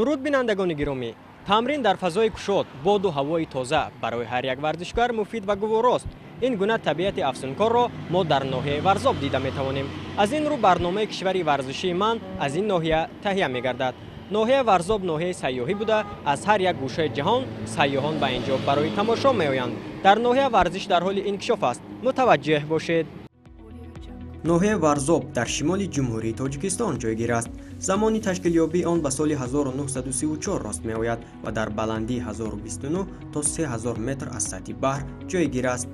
Дуруд, бинандагони гиромӣ! Тамрин дар фазои кушод, боду ҳавои тоза барои ҳар як варзишгар муфид ва гуворост. Ин гуна табиати афсункорро мо дар ноҳияи Варзоб дида метавонем. Аз ин рӯ барномаи кишвари варзишии ман аз ин ноҳия таҳия мегардад. Ноҳияи Варзоб ноҳияи сайёҳӣ буда, аз ҳар як гӯшаи ҷаҳон сайёҳон ба ин ҷо барои тамошо меоянд. Дар ноҳия варзиш дар ҳоли инкишоф аст. Мутаваҷҷеҳ бошед. Ноҳияи Варзоб дар шимоли Ҷумҳурии Тоҷикистон ҷойгир аст. Замони ташкилёбии он ба соли 1934 рост меояд ва дар баландии 1029 то 3000 метр аз сатҳи баҳр ҷойгир аст.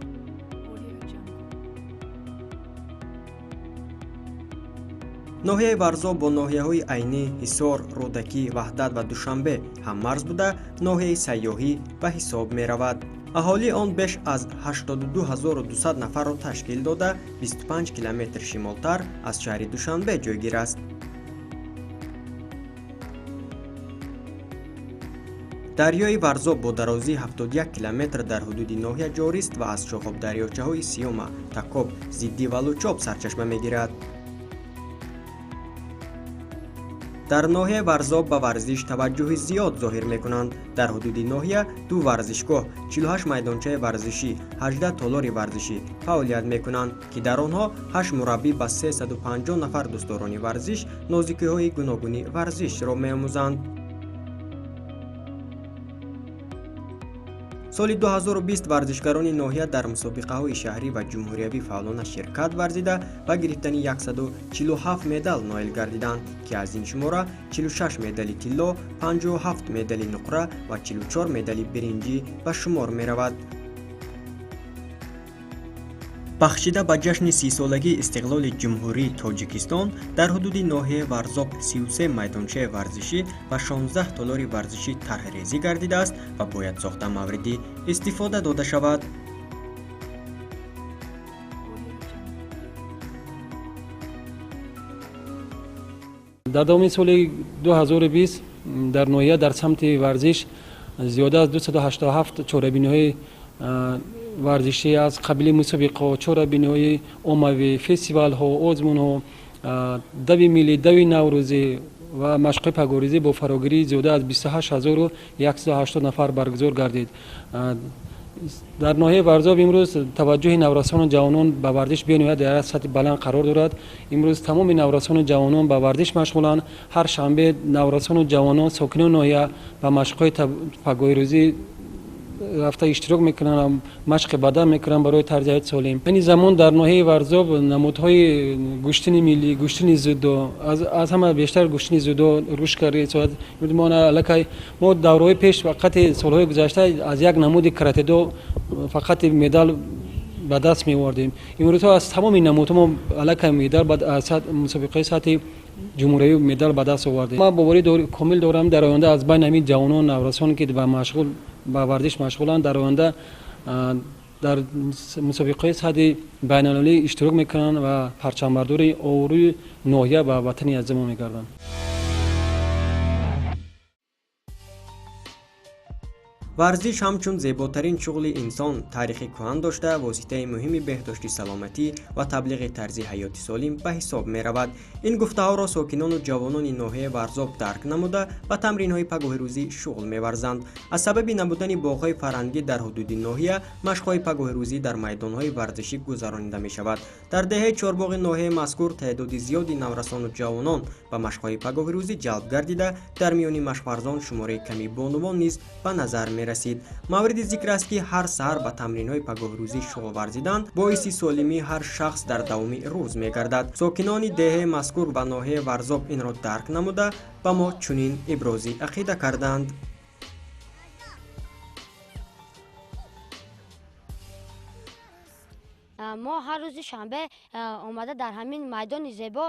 Ноҳияи Варзоб бо ноҳияҳои Айнӣ, Ҳисор, Рӯдакӣ, Ваҳдат ва Душанбе ҳаммарз буда, ноҳияи сайёҳӣ ба ҳисоб меравад. Аҳолии он беш аз 82200 нафарро ташкил дода, 25 километр шимолтар аз шаҳри Душанбе ҷойгир аст. Дарёи Варзоб бо дарозии 71 километр дар ҳудуди ноҳия ҷорист ва аз шохобдарёчаҳои Сиёма, Такоб, Зиддӣ ва Лучоб сарчашма мегирад. Дар ноҳияи Варзоб ба варзиш таваҷҷӯҳи зиёд зоҳир мекунанд. Дар ҳудуди ноҳия ду варзишгоҳ, 48 майдончаи варзишӣ, 18 толори варзишӣ фаъолият мекунанд, ки дар онҳо 8 мураббӣ ба 350 нафар дӯстдорони варзиш нозикиҳои гуногуни варзишро меомӯзанд. Соли 2020 варзишгарони ноҳия дар мусобиқаҳои шаҳрӣ ва ҷумҳуриявӣ фаъолона ширкат варзида ба гирифтани 147 медал ноил гардиданд, ки аз ин шумора 46 медали тилло, 57 медали нуқра ва 44 медали биринҷӣ ба шумор меравад. Бахшида ба ҷашни 30-солагии истиқлоли Ҷумҳурии Тоҷикистон дар ҳудуди ноҳияи Варзоб 33 майдончаи варзишӣ ва 16 толори варзишӣ тарҳрезӣ гардидааст ва бояд сохта мавриди истифода дода шавад. Дар давоми соли 2020 дар ноҳия дар самти варзиш зиёда аз 287 чорабиниҳои варзишӣ аз қабили мусобиқаҳо, чорабиниҳои оммавӣ, фестивалҳо, озмунҳо, дави миллӣ, дави наврӯзӣ ва машқҳои пагоҳрӯзӣ бо фарогирии зиёда аз 28180 нафар баргузор гардид. Дар ноҳияи Варзоб имрӯз таваҷҷӯҳи наврасону ҷавонон ба варзиш бениҳоят дар сатҳи баланд қарор дорад. Имрӯз тамоми наврасону ҷавонон ба варзиш машғуланд. Ҳар шанбе наврасону ҷавонон сокинони ноҳия ба машқҳои пагоҳирӯзӣ рафта иштирок мекунанд, машқи бадан мекунанд барои тарзи ҳаёти солим. Айни замон дар ноҳияи Варзоб намудҳои гӯштини миллӣ, гӯштини зудо, аз ҳама бештар гӯштини зудо рушд кард. Мо давраҳои пеш фақати солҳои гузашта аз як намуди каратедо фақат медал ба даст меовардем. Имрӯзҳо аз тамоми намудҳо мо аллакай медал аз мусобиқаи сатҳи ҷумҳуриявӣ медал ба даст овардем. Ман боварӣ комил дорам, дар оянда аз байни ҳамин ҷавонон, наврасон, ки ба варзиш машғуланд, дар оянда дар мусобиқаҳои сатҳи байналмилалӣ иштирок мекунанд ва парчамбардори обрӯи ноҳия ба ватани азизамон мегарданд. Варзиш ҳамчун зеботарин шуғли инсон таърихи кӯҳан дошта, воситаи муҳими беҳдошти саломатӣ ва таблиғи тарзи ҳаёти солим ба ҳисоб меравад. Ин гуфтаҳоро сокинону ҷавонони ноҳияи Варзоб дарк намуда, ба тамринҳои пагоҳирӯзӣ шуғл меварзанд. Аз сабаби набудани боғҳои фарҳангӣ дар ҳудуди ноҳия, машқҳои пагоҳирӯзӣ дар майдонҳои варзишӣ гузаронида мешавад. Дар деҳаи Чорбоғи ноҳияи мазкур теъдоди зиёди наврасону ҷавонон ба машқҳои пагоҳирӯзӣ ҷалб гардида, дар миёни машқварзон шумораи ками бонувон низ ба назар мерасид. Мавриди зикр аст, ки ҳар саҳар ба тамринҳои пагоҳрӯзӣ шуғл варзидан боиси солимии ҳар шахс дар давоми рӯз мегардад. Сокинони деҳаи мазкур ва ноҳияи Варзоб инро дарк намуда, ба мо чунин ибрози ақида карданд. Мо ҳар рӯзи шанбе омада дар ҳамин майдони зебо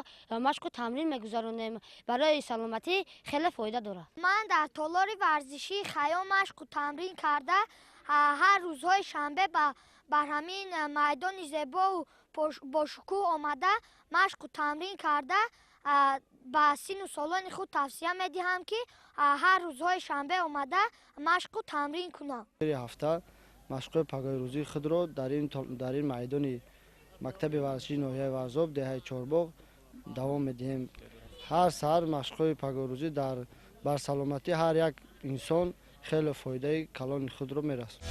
машқу тамрин мегузаронем. Барои саломатӣ хеле фоида дорад. Ман дар толори варзишии Хайём машқу тамрин карда, ҳар рӯзҳои шанбе бар ҳамин майдони зебову бошукӯҳ омада машқу тамрин карда, ба сину солони худ тавсия медиҳам, ки ҳар рӯзҳои шанбе омада машқу тамрин кунам. Ҳафта машқҳои пагоҳирӯзии худро дар ин майдони мактаби варзишии ноҳияи Варзоб, деҳаи Чорбоғ давом медиҳем. Ҳар саҳар машқҳои пагоҳирӯзӣ дар Бар саломатии ҳар як инсон хеле фоидаи калони худро мерасонад.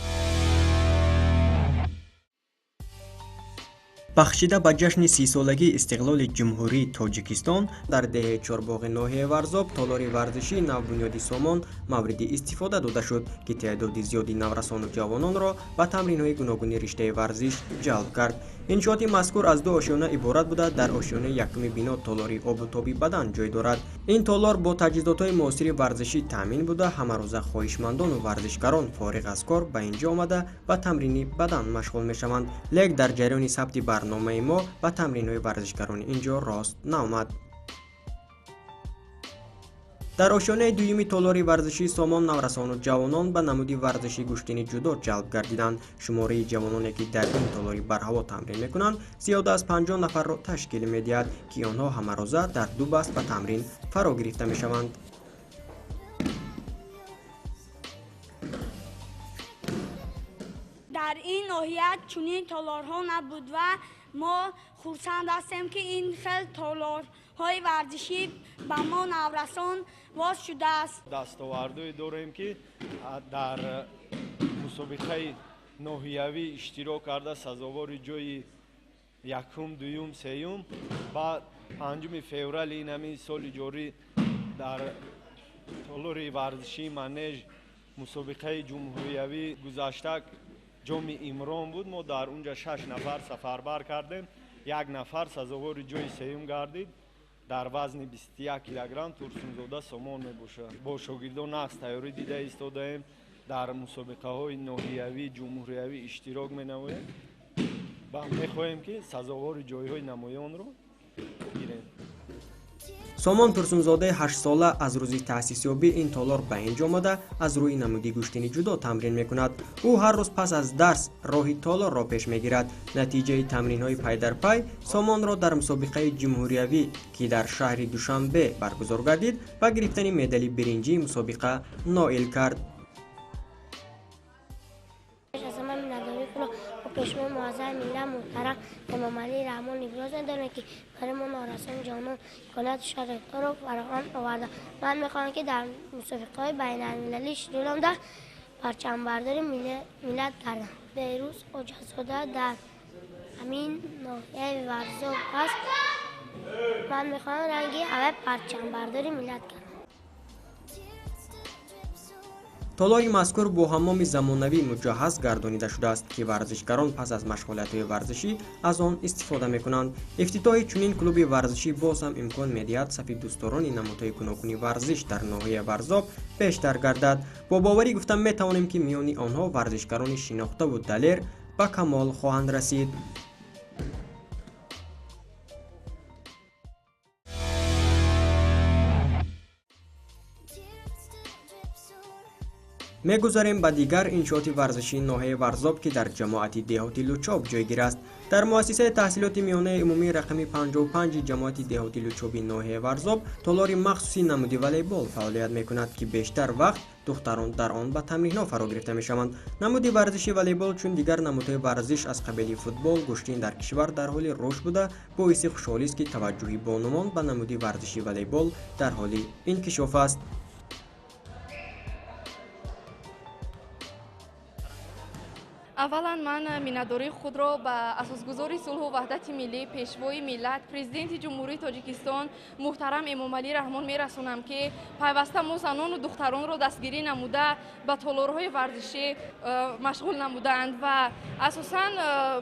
Бахшида ба ҷашни 30-солагии истиқлоли Ҷумҳурии Тоҷикистон дар деҳаи Чорбоғи ноҳияи Варзоб толори варзишии навбунёди Сомон мавриди истифода дода шуд, ки теъдоди зиёди наврасону ҷавононро ба тамринҳои гуногуни риштаи варзиш ҷалб кард. Иншооти мазкур аз ду ошёна иборат буда, дар ошёнаи якуми бино толори обу тоби бадан ҷой дорад. Ин толор бо таҷҳизотҳои муосири варзишӣ таъмин буда, ҳамарӯза хоҳишмандону варзишгарон фориғ аз кор ба ин ҷо омада ба тамрини бадан машғул мешаванд. Лек дар ҷараёни сабти барномаи мо ба тамринҳои варзишгарони ин ҷо рост наомад. Дар ошёнаи дуюми толори варзишии Сомон наврасону ҷавонон ба намуди варзиши гӯштини ҷудо ҷалб гардиданд. Шумораи ҷавононе, ки дар ин толори барҳаво тамрин мекунанд, зиёда аз 50 нафарро ташкил медиҳад, ки онҳо ҳамарӯза дар ду баст ба тамрин фаро гирифта мешаванд. Дар ин ноҳия чунин толорҳо набуд ва мо хурсанд ҳастем, ки ин хел толорҳои варзишӣ ба мо наврасон боз шудааст. Дастовардҳое дорем, ки дар мусобиқаи ноҳиявӣ иштирок карда, сазовори ҷои якум, дуюм, сеюм ва 5 феврали ин ҳамин соли ҷорӣ дар толори варзишии Манеж мусобиқаи ҷумҳуриявӣ гузашта ҷоми Имрон буд. Мо дар унҷа 6 нафар сафарбар кардем, як нафар сазовори ҷои сеюм гардид. Дар вазни 21 килограмм Турсунзода Сомон мебошад. Бо шогирдон нақс тайёрӣ дида истодаем, дар мусобиқаҳои ноҳиявӣ, ҷумҳуриявӣ иштирок менамоем ва мехоҳем, ки сазовори ҷойҳои намоёнро гирем. Сомон Турсунзодаи 8-сола аз рӯзи таъсисёбӣ ин толор ба ин ҷо омада, аз рӯи намуди гӯштини ҷудо тамрин мекунад. Ӯ ҳар рӯз пас аз дарс роҳи толорро пеш мегирад. Натиҷаи тамринҳои пайдарпай Сомонро дар мусобиқаи ҷумҳуриявӣ, ки дар шаҳри Душанбе баргузор гардид, ба гирифтани медали биринҷии мусобиқа ноил кард. Пешвои муаззами миллат муҳтарам Эмомалӣ Раҳмон иброз медорем, ки барои мо норасони ҷавонон имконияту шароитҳоро фароҳам оварда. Ман мехоҳам, ки дар мусобиқаҳои байналмилалӣ иштирок намуда парчамбардори миллат гардам. Беҳрӯз Оҷазода дар ҳамин ноҳияи Варзоб аст. Ман мехоҳам ранги ҳавай парчамбардори миллат гардам. Толори мазкур бо ҳаммоми замонавӣ муҷаҳҳаз гардонида шудааст, ки варзишгарон пас аз машғулиятҳои варзишӣ аз он истифода мекунанд. Ифтитоҳи чунин клуби варзишӣ боз ҳам имкон медиҳад сафи дӯстдорони намудҳои гуногуни варзиш дар ноҳияи Варзоб бештар гардад. Бо боварӣ гуфта метавонем, ки миёни онҳо варзишгарони шинохтаву далер ба камол хоҳанд расид. Мегузарем ба дигар иншооти варзишии ноҳияи Варзоб, ки дар ҷамоати деҳоти Лучоб ҷойгир аст. Дар муассисаи таҳсилоти миёнаи умумии рақами 55 ҷамоати деҳоти Лучоби ноҳияи Варзоб толори махсуси намуди волейбол фаъолият мекунад, ки бештар вақт духтарон дар он ба тамринҳо фаро гирифта мешаванд. Намуди варзиши волейбол чун дигар намудҳои варзиш аз қабили футбол, гӯштин дар кишвар дар ҳоли рушд буда, боиси хушҳолист, ки таваҷҷӯҳи бонувон ба намуди варзиши волейбол дар ҳоли инкишоф аст. Аввалан ман миннатдории худро ба асосгузори сулҳу ваҳдати миллӣ, пешвои миллат, президенти Ҷумҳурии Тоҷикистон муҳтарам Эмомалӣ Раҳмон мерасонам, ки пайваста мо занону духтаронро дастгирӣ намуда ба толорҳои варзишӣ машғул намудаанд ва асосан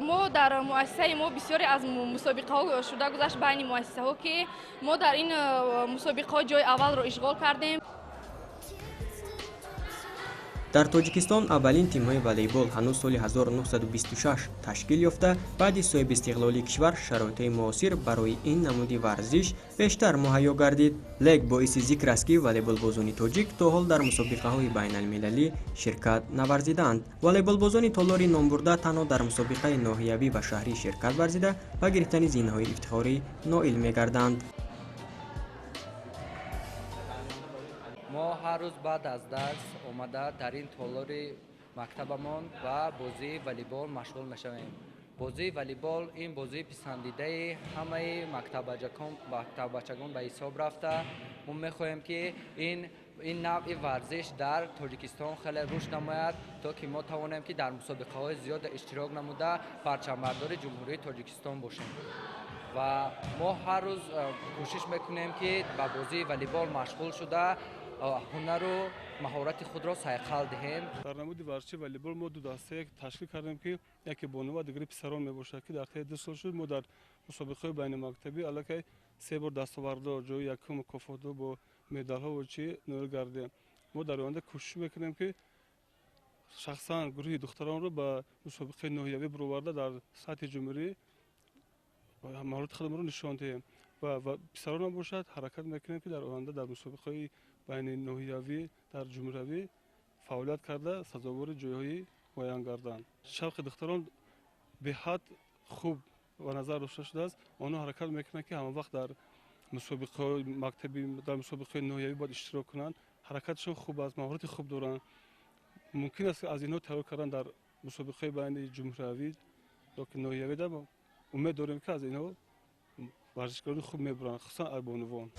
мо дар муассисаи мо бисёре аз мусобиқаҳо шуда гузашт байни муассисаҳо, ки мо дар ин мусобиқаҳо ҷои аввалро ишғол кардем. Дар Тоҷикистон аввалин тимҳои волейбол ҳанӯз соли 1926 ташкил ёфта, баъди соҳибистиқлолии кишвар шароитҳои муосир барои ин намуди варзиш бештар муҳайё гардид. Лек боиси зикр аст, ки волейболбозони тоҷик то ҳол дар мусобиқаҳои байналмилалӣ ширкат наварзидаанд. Волейболбозони толори номбурда танҳо дар мусобиқаи ноҳиявӣ ва шаҳрӣ ширкат варзида ба гирифтани зинаҳои ифтихорӣ ноил мегарданд. Мо ҳар рӯз баъд аз дарс омада дар ин толори мактабамон ба бозии волейбол машғул мешавем. Бозии волейбол ин бозии писандидаи ҳамаи мактаббачагон ба ҳисоб рафта. Мо мехоҳем, ки ин ин навъи варзиш дар Тоҷикистон хеле рушд намояд, то ки мо тавонем ки дар мусобиқаҳои зиёд иштирок намуда парчамбардори Ҷумҳурии Тоҷикистон бошем. Ва мо ҳар рӯз кӯшиш мекунем ки ба бозии волейбол машғул шуда ҳунару маҳорати худро сайқал диҳем. Дар намуди варзиши волейбол мо ду дастае ташкил кардем, ки яке бонува, дигари писарон мебошад, ки дар таи 2 сол шуд мо дар мусобиқаҳои байнимактабӣ аллакай 3 бор дастовардо, ҷои якум мукофотҳо бо медалҳо ва чӣ ноил гардем. Мо дар оянда кӯшиш мекунем, ки шахсан гурӯҳи духтаронро ба мусобиқаи ноҳиявӣ бароварда дар сатҳи ҷумҳурӣ маҳорати худамонро нишон диҳем ва писаронам бошад ҳаракат мекунем, ки дар оянда дар мусобиқаҳои байни ноҳиявӣ дар ҷумҳуриявӣ фаъолият карда сазовори ҷойҳои муайян гарданд. Шавқи духтарон беҳад хуб ба назар дошта шудааст. Онҳо ҳаракат мекунанд, ки ҳамавақт дар мусобиқаҳои мактабӣ, дар мусобиқаҳои ноҳиявӣ бояд иштирок кунанд. Ҳаракатшон хуб аст, маҳорати хуб доранд. Мумкин аст, ки аз инҳо тайёр кардан дар мусобиқаҳои байни ҷумҳуриявӣ ё ки ноҳиявӣ умед дорем, ки аз инҳо варзишгарони хуб мебуранд, хусусан аз бонувон.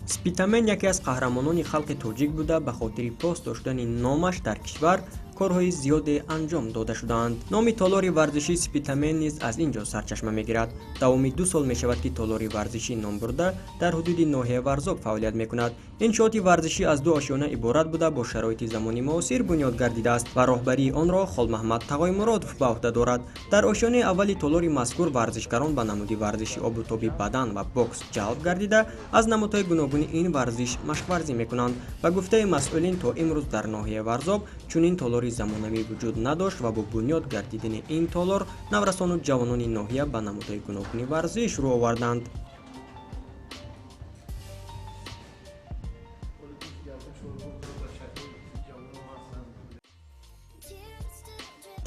Спитамен яке аз қаҳрамонони халқи тоҷик буда, ба хотири пос доштани номаш дар кишвар корҳои зиёде анҷом дода шудаанд. Номи толори варзишии Спитамен низ аз ин ҷо сарчашма мегирад. Давоми 2 сол мешавад, ки толори варзишӣ номбурда дар ҳудуди ноҳияи Варзоб фаъолият мекунад. Иншооти варзишӣ аз 2 ошёна иборат буда, бо шароити замони муосир бунёд гардидааст ва роҳбарии онро Холмаҳмад Тағоймуродов ба ӯҳда дорад. Дар ошёнаи аввали толори мазкур варзишгарон ба намуди варзиши обутоби бадан ва бокс ҷалб гардида, аз намудҳои гуногуни ин варзиш машқварзӣ мекунанд. Ба гуфтаи масъулин, то имрӯз дар ноҳияи Варзоб чунин толори замонавӣ вуҷуд надошт ва бо бунёд гардидани ин толор наврасону ҷавонони ноҳия ба намудҳои гуногуни варзиш рӯ оварданд.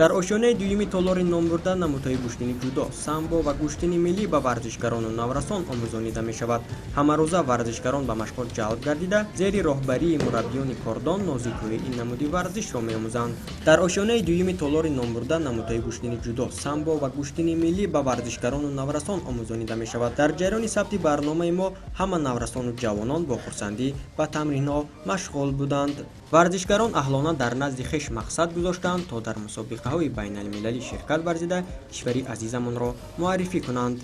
Дар ошёнаи дуюми толори номбурда намудҳои гӯштини ҷудо, самбо ва гӯштини миллӣ ба варзишгарону наврасон омӯзонида мешавад. Ҳамарӯза варзишгарон ба машқҳо ҷалб гардида, зери роҳбарии мураббиёни кордон нозикҳои ин намуди варзишро меомӯзанд. Дар ошёнаи дуюми толори номбурда намудҳои гӯштини ҷудо, самбо ва гӯштини миллӣ ба варзишгарону наврасон омӯзонида мешавад. Дар ҷараёни сабти барномаи мо ҳама наврасону ҷавонон бо хурсандӣ ба тамринҳо машғул буданд. Варзишгарон аҳлона дар назди хеш мақсад гузоштанд, то дар мусобиқаҳои байналмилалӣ ширкат варзида кишвари азизамонро муаррифӣ кунанд.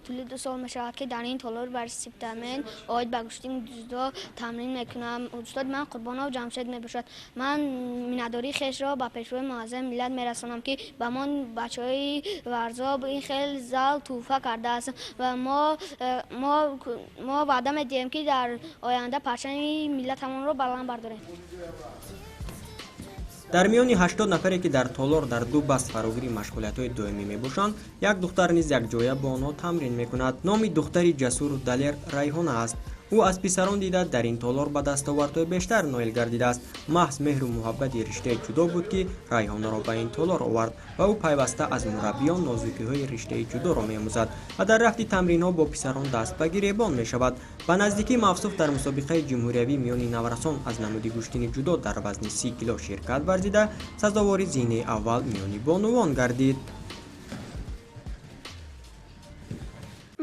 Тӯли 2 сол мешавад, ки дар ин толори варзиши Спитамен оид ба гӯштини ҷудо тамрин мекунам. Устоди ман Қурбонов Ҷамшед мебошад. Ман миннатдории хешро ба пешвои муаззами миллат мерасонам, ки ба мо бачаҳои Варзоб ин хел зал тӯҳфа кардааст ва мо ваъда медиҳем, ки дар оянда парчами миллатамонро баланд бардорем. Дар миёни 80 нафаре, ки дар толор дар 2 баст фарогири машғулиятҳои доимӣ мебошанд, як духтар низ якҷоя бо онҳо тамрин мекунад. Номи духтари ҷасуру далер Райҳона аст. Ӯ аз писарон дида дар ин толор ба дастовардҳои бештар ноил гардидааст. Маҳз меҳру муҳаббати риштаи ҷудо буд, ки Райҳонаро ба ин толор овард ва ӯ пайваста аз мураббиён нозукиҳои риштаи ҷудоро меомӯзад ва дар рафти тамринҳо бо писарон даст ба гиребон мешавад. Ба наздикӣ мавсуф дар мусобиқаи ҷумҳуриявӣ миёни наврасон аз намуди гӯштини ҷудо дар вазни 30 кило ширкат варзида, сазовори зинаи аввал миёни бонувон гардид.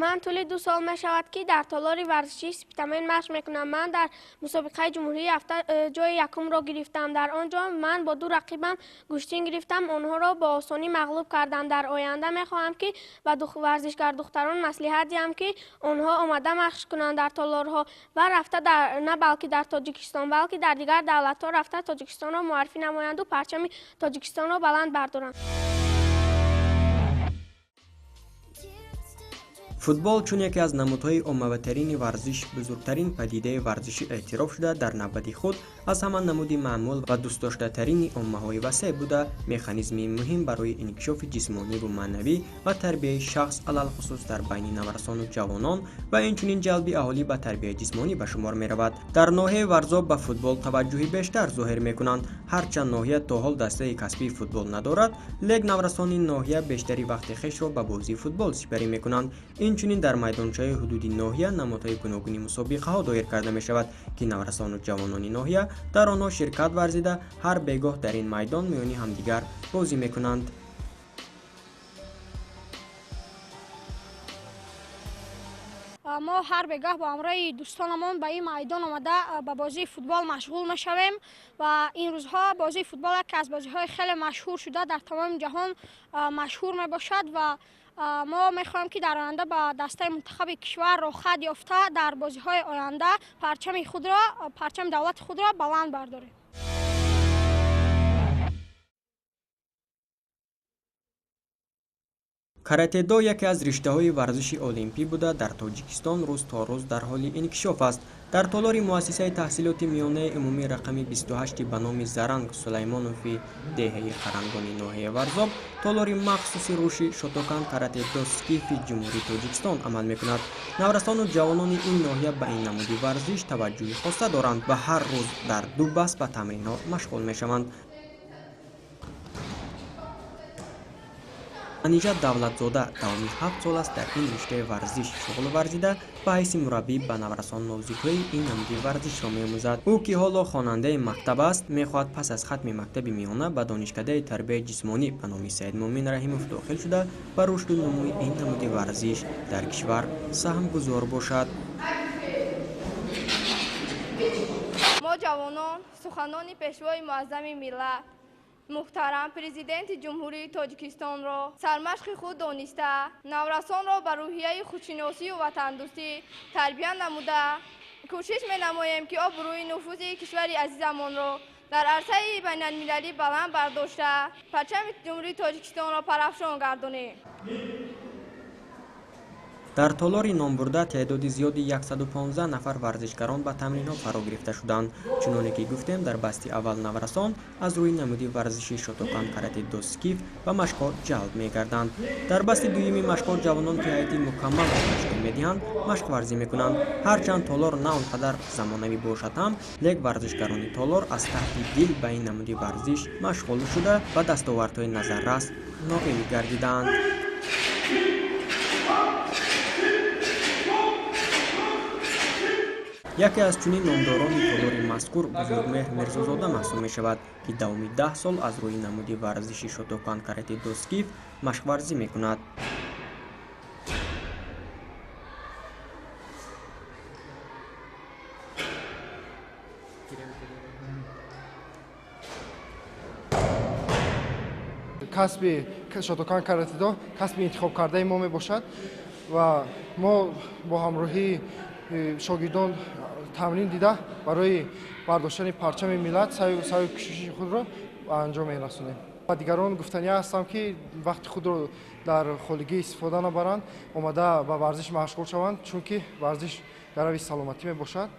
Ман тӯли 2 сол мешавад, ки дар толори варзишии Спитамен машқ мекунам. Ман дар мусобиқаи ҷумҳурии ҷои якумро гирифтам. Дар он ҷо ман бо 2 рақибам гӯштин гирифтам, онҳоро бо осонӣ мағлуб кардам. Дар оянда мехоҳам, ки ба варзишгар духтарон маслиҳат диҳам, ки онҳо омада машқ кунанд дар толорҳо ва рафта на балки дар Тоҷикистон, балки дар дигар давлатҳо рафта Тоҷикистонро муаррифӣ намоянду парчами Тоҷикистонро баланд бардоранд. Футбол чун яке аз намудҳои оммавитарини варзиш, бузургтарин падидаи варзишӣ эътироф шуда, дар навбати худ аз ҳама намуди маъмул ва дӯстдоштатарини оммаҳои васеъ буда, механизми муҳим барои инкишофи ҷисмониву маънавӣ ва тарбияи шахс алалхусус дар байни наврасону ҷавонон ва инчунин ҷалби аҳолӣ ба тарбияи ҷисмонӣ ба шумор меравад. Дар ноҳияи Варзоб ба футбол таваҷҷӯҳи бештар зоҳир мекунанд. Ҳарчанд ноҳия то ҳол дастаи касбии футбол надорад, лек наврасони ноҳия бештари вақти хешро ба бозии футбол сипарӣ мекунанд. Инчунин дар майдончаи ҳудуди ноҳия намудҳои гуногуни мусобиқаҳо доир карда мешавад, ки наврасону ҷавонони ноҳия дар онҳо ширкат варзида, ҳар бегоҳ дар ин майдон миёни ҳамдигар бозӣ мекунанд. Мо ҳар бегаҳ бо ҳамроҳи дӯстонамон ба ин майдон омада ба бозии футбол машғул мешавем ва ин рӯзҳо бозии футбол яке аз бозиҳои хеле машҳур шуда дар тамоми ҷаҳон машҳур мебошад ва мо мехоҳем ки дар оянда ба дастаи мунтахаби кишвар роҳхат ёфта дар бозиҳои оянда парчами давлати худро баланд бардорем. Каратэ-до яке аз риштаҳои варзиши олимпӣ буда дар Тоҷикистон рӯз то рӯз дар ҳоли инкишоф аст. Дар толори муассисаи таҳсилоти миёнаи умумӣ рақами 28 ба номи Заранг Сулаймонови деҳаи Харангони ноҳияи Варзоб толори махсуси рушди шотокан каратэ-до скифи Ҷумҳурии Тоҷикистон амал мекунад. Наврасону ҷавонони ин ноҳия ба ин намуди варзиш таваҷҷӯҳи хоса доранд ва ҳар рӯз дар ду баст ба тамринҳо машғул мешаванд. Анижа Давлатзода давоми 7 сол аст дар ин риштаи варзиш шуғл варзида ба ҳайси мураббӣ ба наврасон нозикҳои ин намуди варзишро меомӯзад. Ӯ ки ҳоло хонандаи мактаб аст, мехоҳад пас аз хатми мактаби миёна ба донишкадаи тарбияи ҷисмонӣ ба номи Саидмӯмин Раҳимов дохил шуда ба рушду нумӯи ин намуди варзиш дар кишвар саҳмгузор бошад. Мо ҷавонон суханони пешвои муаззами миллат муҳтарам президенти Ҷумҳурии Тоҷикистонро сармашқи худ дониста, наврасонро ба рӯҳияи худшиносию ватандӯстӣ тарбия намуда, кӯшиш менамоем, ки обрӯи нуфузи кишвари азизамонро дар арсаи байналмилалӣ баланд бардошта, парчами Ҷумҳурии Тоҷикистонро парафшон гардонем. Дар толори номбурда теъдоди зиёди 115 нафар варзишгарон ба тамринҳо фаро гирифта шуданд. Чуноне ки гуфтем, дар басти аввал наврасон аз рӯи намуди варзиши шотокан каратэ-до скиф ба машқҳо ҷалб мегарданд. Дар басти дуюми машқҳо ҷавонон ки ҳайати мукаммалро ташкил медиҳанд, машқварзӣ мекунанд. Ҳарчанд толор на он қадар замонавӣ бошад ҳам, лек варзишгарони толор аз таҳти дил ба ин намуди варзиш машғул шуда ба дастовардҳои назаррас ноил гардидаанд. Яке аз чунин номдорони толори мазкур Бузургмеҳр Мирзозода маҳсуб мешавад, ки давоми 10 сол аз рӯи намуди варзиши шотокан каратэ-до скиф машқварзӣ мекунад. Касби шотокан каратэ-до касби интихобкардаи мо мебошад ва мо бо ҳамроҳии шогирдон тамрин дида барои бардоштани парчами миллат саъю кӯшиши худро ба анҷом мерасонем. Ба дигарон гуфтанӣ ҳастам, ки вақти худро дар холигӣ истифода набаранд, омада ба варзиш машғул шаванд, чунки варзиш гарави саломатӣ мебошад.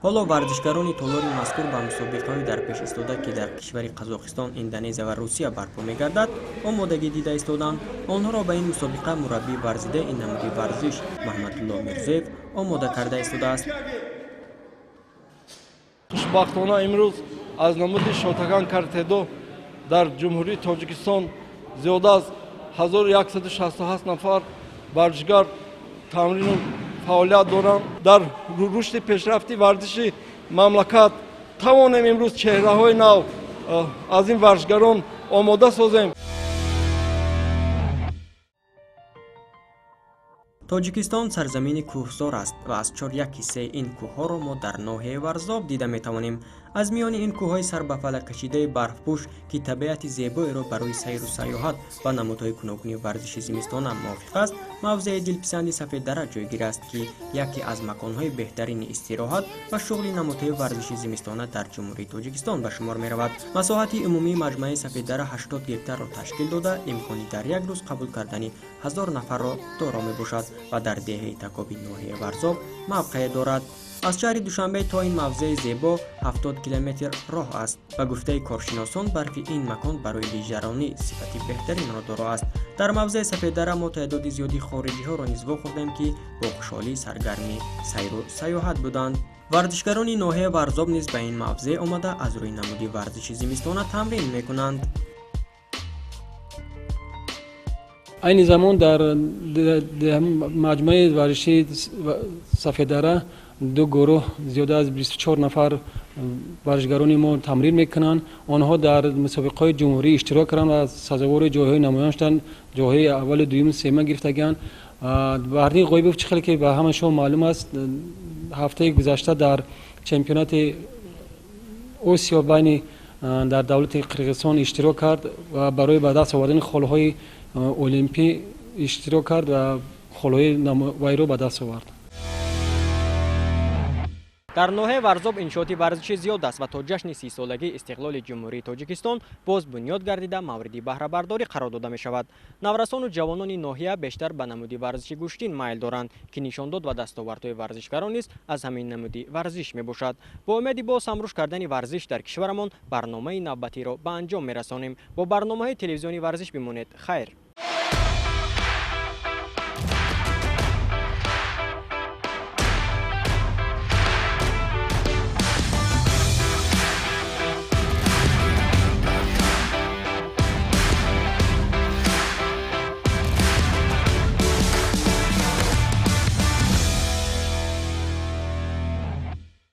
Ҳоло варзишгарони толори мазкур ба мусобиқаҳои дар пеш истода, ки дар кишвари Қазоқистон, Индонезия ва Русия барпо мегардад, омодагӣ дида истоданд. Онҳоро ба ин мусобиқа мураббии варзидаи ин намуди варзиш Маҳмадулло Мирзоев омода карда истодааст. Хушбахтона имрӯз аз намуди шотокан каратэ-до дар Ҷумҳурии Тоҷикистон зиёда аз 1167 нафар варзишгар тамрину фаъолият доранд. Дар рушди пешрафти варзиши мамлакат тавонем имрӯз чеҳраҳои нав аз ин варзишгарон омода созем. Тоҷикистон сарзамини кӯҳзор аст ва аз 4 ҳиссаи ин кӯҳҳоро мо дар ноҳияи Варзоб дида метавонем. Аз миёни ин кӯҳҳои сарбафалак кашидаи барфпӯш, ки табиати зебоеро барои сайру сайёҳат ва намудҳои гуногуни варзиши зимистона мувофиқ аст, мавзеи дилписанди Сафеддара ҷойгир аст, ки яке аз маконҳои беҳтарини истироҳат ва шуғли намудҳои варзиши зимистона дар Ҷумҳурии Тоҷикистон ба шумор меравад. Масоҳати умумии маҷмӯаи Сафеддара 80 гектарро ташкил дода, имкони дар як рӯз қабул кардани 1000 нафарро доро мебошад ва дар деҳаи Такоби ноҳияи Варзоб мавқеъ дорад. Аз шаҳри Душанбе то ин мавзеи зебо 70 километр роҳ аст. Ба гуфтаи коршиносон, барфи ин макон барои лижаронӣ сифати беҳтаринро доро аст. Дар мавзеи Сафеддара мо теъдоди зиёди хориҷиҳоро низ вохӯрдем, ки бо хушҳолӣ саргарми сайру сайёҳат буданд. Варзишгарони ноҳияи Варзоб низ ба ин мавзеъ омада аз рӯи намуди варзиши зимистона тамрин мекунанд. Айни замон дар маҷмӯаи варзишии Сафеддара ду гурӯҳ зиёда аз 24 нафар варзишгарони мо тамрин мекунанд. Онҳо дар мусобиқаҳои ҷумҳурӣ иштирок карданд ва сазовори ҷойҳои намоён шуданд, ҷойҳои аввали, дуюму сеюма гирифтагианд. Баҳриддин Ғоибов, чӣ хеле ки ба ҳама шумо маълум аст, ҳафтаи гузашта дар чемпионати Осиё байни дар давлати Қирғизистон иштирок кард ва барои ба даст овардани холҳои олимпӣ иштирок кард ва холҳои вайро ба даст овард. Дар ноҳияи Варзоб иншооти варзишӣ зиёд аст ва то ҷашни 30-солагии истиқлоли Ҷумҳурии Тоҷикистон боз бунёд гардида, мавриди баҳрабардорӣ қарор дода мешавад. Наврасону ҷавонони ноҳия бештар ба намуди варзиши гӯштин майл доранд, ки нишондод ва дастовардҳои варзишгарон низ аз ҳамин намуди варзиш мебошад. Бо умеди боз ҳам рушд кардани варзиш дар кишварамон барномаи навбатиро ба анҷом мерасонем. Бо барномаҳои телевизиони варзиш бимонед. Хайр.